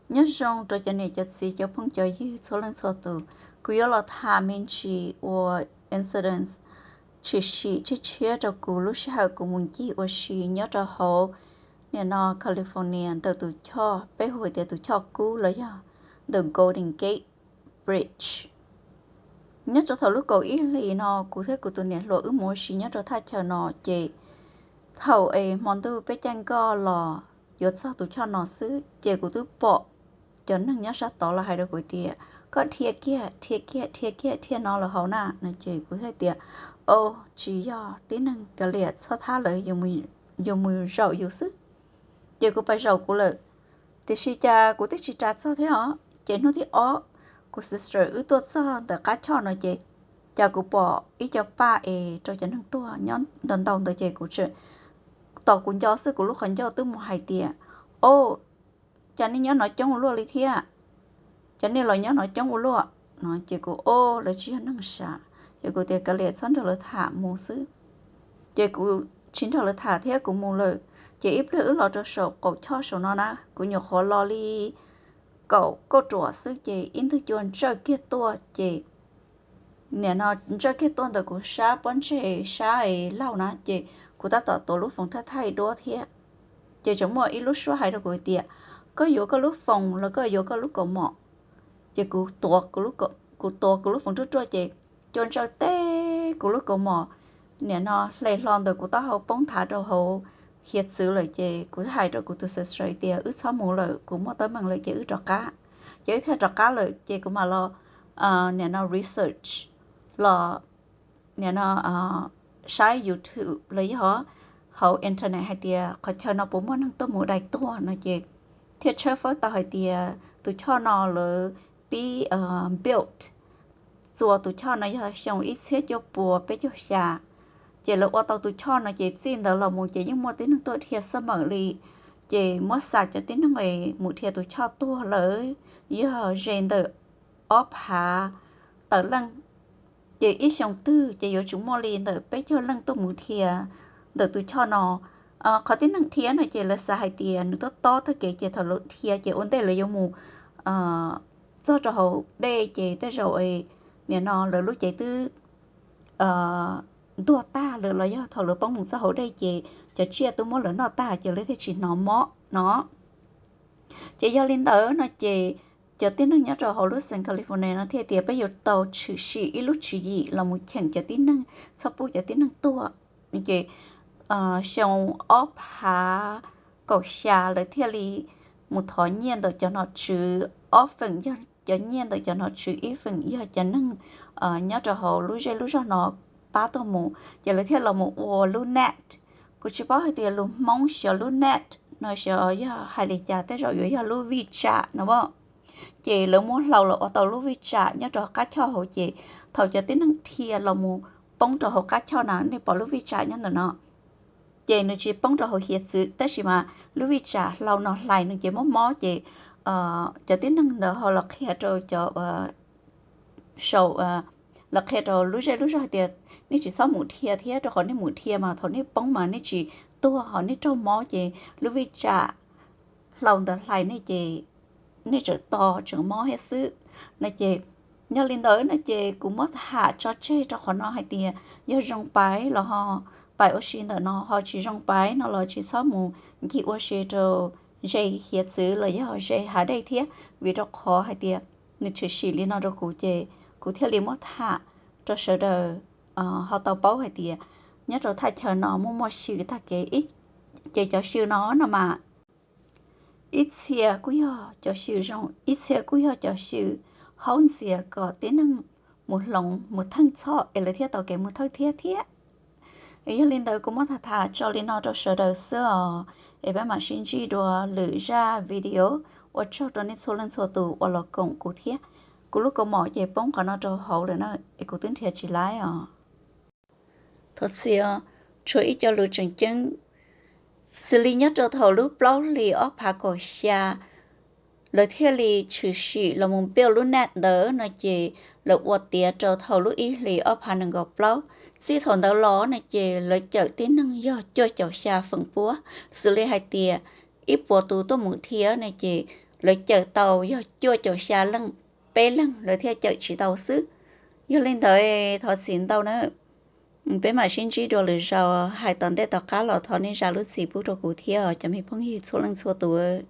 Nyob zoo rau cov niam cov txiv cov phooj cov ywg txhua leej txhua tus. Kuv yuav los tham me ntsis ua incidents tshwm sim tshiab tshiab rau kuv lub sij hawm kuv mus ncig ua si nyob rau hauv nim no California ntawm tus choj peb hu tias tus choj kub los yog the Golden Gate Bridge. Nyob rau thaum lub kaum ib hlis no kuv thiab kuv tus niam hluas wb mus ua si nyob rau thaj chaw no ces thaum es hmo ntuj peb caij nkoj los yuav txog tus choj no xwb ces kuv twb pom cov neeg nyob sab tod los hais rau kuv tias, koj dhia kiag, dhia kiag, dhia kiag, dhia no los hauv na no ces kuv thiaj tias, o, tsis yog, tib neeg kav liam txhob thab lawm, yuav mus zaum yus xwb. Ces kuv pais zaum kuv lawm, tiam sis cas kuv twb tsis ras txog thiab os ces hnub thib ob kuv sister wb tuaj txog ntawm qab choj no ces cas kuv pom ib co paj es rau cov neeg tuag nyob ntau ntau ntawd ces kuv tseem, tos kuv nco xwb kuv lub qhov ncauj twb mus hais tias, o, cas nej nyob no coob ua luaj li thiab, cas nej los nyob no coob ua luaj no ces kuv, o, lawv tsis yog neeg sav ces kuv tias kav liam txhob nrog lawv tham mus xwb. Ces kuv tsis nrog lawv tham thiab kuv mus lawm. Ces ib pliag wb los rau saum qaum choj saum no na, kuv nyuam qhuav los li kaum kauj ruam xwb ces ib ntug cua ntsawj kiag tuaj ces nim no ntsawj kiag tuaj ntawm kuv sab pob ntseg sab laug na ces kuv tab tom tuav lub foos thaij thaij duab thiab. Ces tseem muaj ib lub suab hais rau kuv tias, koj yuav koj lub foos los koj yuav koj lub kaus mom? Ces kuv tuav kuv lub foos ruaj ruaj ces cua ntsawj teb kuv lub kaus mom nim no hle hlo ntawm kuv taub hau poob nthav rau hauv hiav txwv lawm ces kuv hais rau kuv tus sister tias wb txhob mus lawm, kuv muaj teeb meem lawm ces wb rov qab. Ces wb thiaj rov qab lawm ces kuv mam los nim no research los nim no saib YouTube los yog hauv internet hais tias qhov chaw no puas muaj neeg tuaj mus dai tuag no ces thiaj tshawb fawb tau hais tias tus choj no lawv pib built, txua tus choj no yog xyoo ib txhiab cuaj puas peb caug xya. Ces lawv ua tau tus choj no ces txij ntawd los mus ces yeej muaj tib neeg tuaj dhia xab mawm li. Ces muab xam cov tib neeg mus dhia tus choj tuag lawm yog ze ntawm ob phav tawm leej. Ces ib xyoo twg ces yuav tsum muaj li ntawm peb caug leej tuaj mus dhia ntawm tus choj no. Qhov tib neeg dhia no ces lawv xav hais tias nws tob tob tag kev ces thaum lawv dhia ces ua ntej lawv yuav mus txog rau hauv dej ces tej zaum nim no lawv lub cev twb ntuag tag lawm los yog thaum lawv poob mus txog hauv dej ces cov tsiaj twb muab lawv noj tag ces lawv thiaj tsis hnov mob no. Ces yog li ntawd no ces cov tib neeg nyob rau hauv lub xeev California no thiaj tias peb yuav tau tshwm sim ib lub tswv yim los mus cheem cov tib neeg txhob pub cov tib neeg tuag. Ces xyoo ob phav kaum xya lawv thiaj li mus thov nyiaj ntawm cov nom tswv, ob feem yog cov nyiaj ntawm cov nom tswv, ib feem yog cov neeg nyob rau hauv lub zej lub zog no pab tuaj mus ces lawv thiaj los mus ua lub net. Kuv tsis paub hais tias lus Hmoob xyov lub net no xyov yog hais li cas, tej zaum yuav yog lub vij tsam no. Ces lawv muab hlau los ua tau lub vij tsam nyob rau qab choj hauv ces thaum cov tib neeg dhia los mus poob rau hauv qab choj na nej pom lub vij tsam nyob ntawm no. Ces nws tsis poob rau hauv hiav txwv tab sis mas lub vij tsam hlau no hlais nws ces mob mob ces cov tib neeg ntawd ho los qhia rau cov sau, los qhia rau lub zej lub zog hais tias nej tsis txhob mus dhia thiab rau qhov nej mus dhia mas thaum nej poob mas nej tsis tuag ho nej raug mob ces lub vij tsam hlau ntawd hlais nej ces nej tseem to tseem mob thiab xwb no ces yog li ntawd no ces kuv muab tham tso tseg rau qhov no hais tias yog zoo pais los ho pais ua si ntawm no, ho tsis zoo pais no los tsis txhob mus ncig ua si rau ze hiav txwv los yog ze hav dej thiab, vim rau qhov hais tias nws tshwm sim li no rau kuv ces kuv thiaj li muab tham rau sawv daws ho tau paub hais tias nyob rau thaj chaw no muaj muaj xyw tag kev. Ces cov xyw no no mas ib txhia kuj yog cov xyw zoo, ib txhia kuj yog cov xyw haub ntxias kom tib neeg mus hloov mus theej txhoj es lawv thiaj tau kev mus thawj thiab thiab. Yog li ntawd kuv muab tham tham tso li no rau sawv daws xwb os, es peb mam sib ntsib dua lwm zaj video. Ua tsaug rau nej txhua leej txhua tus uas los koom kuv thiab. Kuv lub kaus mom ces poob qhov no rau hauv lawm na, es kuv twb nrhiav tsis laib os. Thov txim, tshuav ib co lus tseem ceeb. Xws li nyob rau thaum lub plaub hlis ob phav kaum xya, lawv thiaj li tshwm sim los mus build lub net ntawd no ces lawv ua tiav rau thaum lub ib hlis ob phav nees nkaum plaub. Txij thaum ntawd los no ces lawv cawm tib neeg yog cuaj caum xya feem puab. Xws li hais tias ib puas tus tuaj mus dhia no ces lawv cawm tau yog cuaj caum xya leej, peb leeg lawv thiaj cawm tsis tau xwb. Yog li ntawd thov txim ntau na. Peb mam sib ntsib dua lwm zaus hais tom ntej tom qab los thov nej zam lub txim pub rau kuv thiab cov me phooj ywg txhua leej txhua tus.